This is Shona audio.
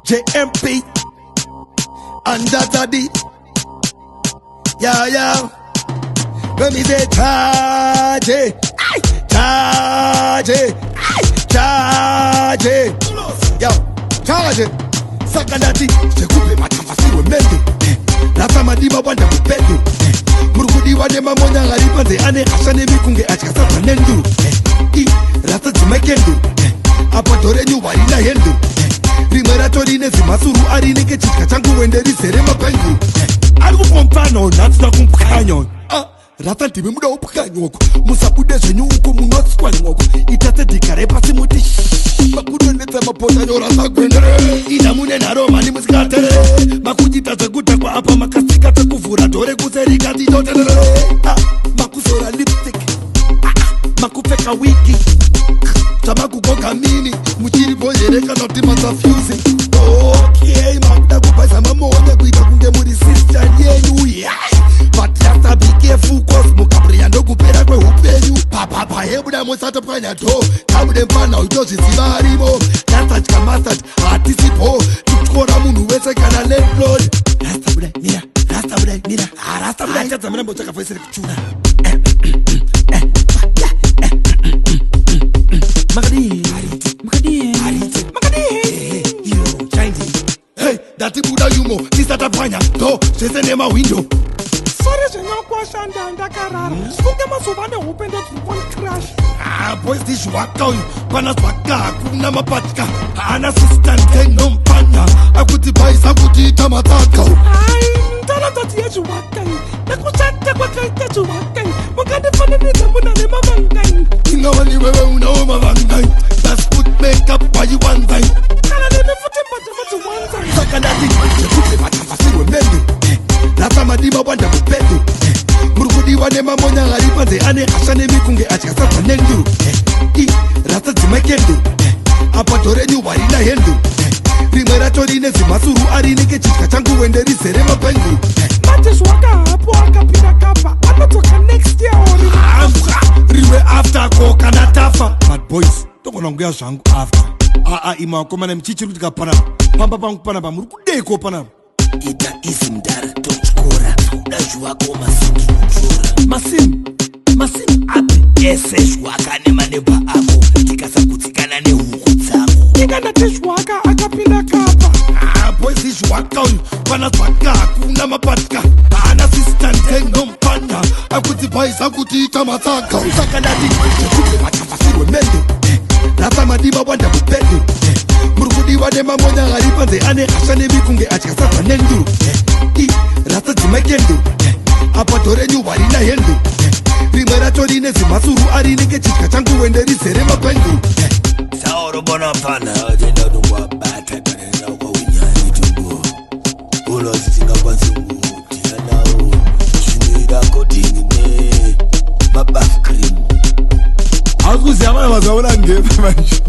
JMP and that's D. Yeah, yeah. When me say charge it, aye, charge it, aye, charge it. Yo, charge it. Saka ndati zvekupe matambasirwe mendo rasa madiva wanda mupedo muri kudiwa nemamonya ari panze ane hasha nemikunge adya sadza nenduru i rasa dzimakenduru apa dhorenyu harina henduru rimwe racho rine zimasuru arinenge chidya changu wende rizere mabhenguru ari kupompano nhasi nakumupwanya. Ah, rasa ndimi muda upwanyoko, musabude zvenyu uko munotswanyoko, ita sedhigare pasi muti makudonetsa mapotanyo. Rasa gwendere ina mune nharo mani musikatere makuchiita zvekudhakwa apa makasika sekuvhura dhore kuserikati toterere. Makuzora lipstick, makupfeka wigi, zvamakugoga mini muchiri bhozhere kana kuti masafyuzi. Okay, makuda kubhaisa mamonya kuita kunge muri sister yenyu ya, but rasta, be careful, 'cause mukabriya ndokupera kweupenyu. Papapa hebuda musatopwanya do kabude mfana uitozviziva arimo. Rasta dya mustard hatisipo tityora munhu wese kana landlord. Rasta buda mira, rasta buda mira. Ah, rasta buda chadza murambo tsvaka voice rekuchuna. Makadii, makadii, makadii? Iro chaindi. Hey, ndatibuda yumo tisatapwanya do zvese nemahwindo. Sorry zvenyokwasha, ndakarara kunge mazuva nehope ndedziri crash. Ah, boys, ndizvwaka uyu pana zwaka hakuna mapatya haana sister ndenomfana akuti bhaisa kuti ita matsaka. Hai, ntaradzo yezviwakai nekushata kwakaita zviwakai mungandifananidza munhu ane mavangai. Ingawani wewe unawo mavangai, that's put makeup wayiwanzai. Kana nemi futi mbadza madziwanzai. Saka ndati zvekupe matambasirwe mendo rasa madiva wanda mupedo muri kudiwa nemamonya ari panze ane hasha nemikunge adya sadza nenduru i rasa dzimakenduru apa dhorenyu harina henduru rimwe racho rine zimasuru arinenge chidya changu wende rizere mabhenguru. Mati zvwaka hapo akapinda kapa anodzoka next year ori. Ambwa rimwe after ko kana tafa, but boys, togona kunguya zvangu after aa ima vakomana muchichiri kuti kapanapa pamba pangu panapa muri kudeiko panapa? Ita izi mudhara totyora kuda zvivako masindi kutyora. Masimu masimu api? Ese zvwaka nemanebha ako tikasagutsikana nehuku dzako. Inga ndati zvwaka akapinda kapa. Ah, boys, izvwaka uyu pana zwaka hakuna mapatya haana sister ndenomfana akuti bhaisa kuti ita matsaka. Saka ndati zvekupe matambasirwe mendo rasa madiva wanda mupedo muri kudiwa nemamonya ari panze ane hasha nemikunge adya sadza nenduru i rasa dzimakenduru apa dhorenyu harina henduru rimwe racho rine zimasuru arinenge chidya changu wende rizere mabhenguru. Saurobona mfana tenda tongwabata tanena kwaunyani tumbo unozi tingakwanisi kudhira nawo zvinoita according ne mabaf cream. Hausi kuziva mana mazuva una ngepe manje.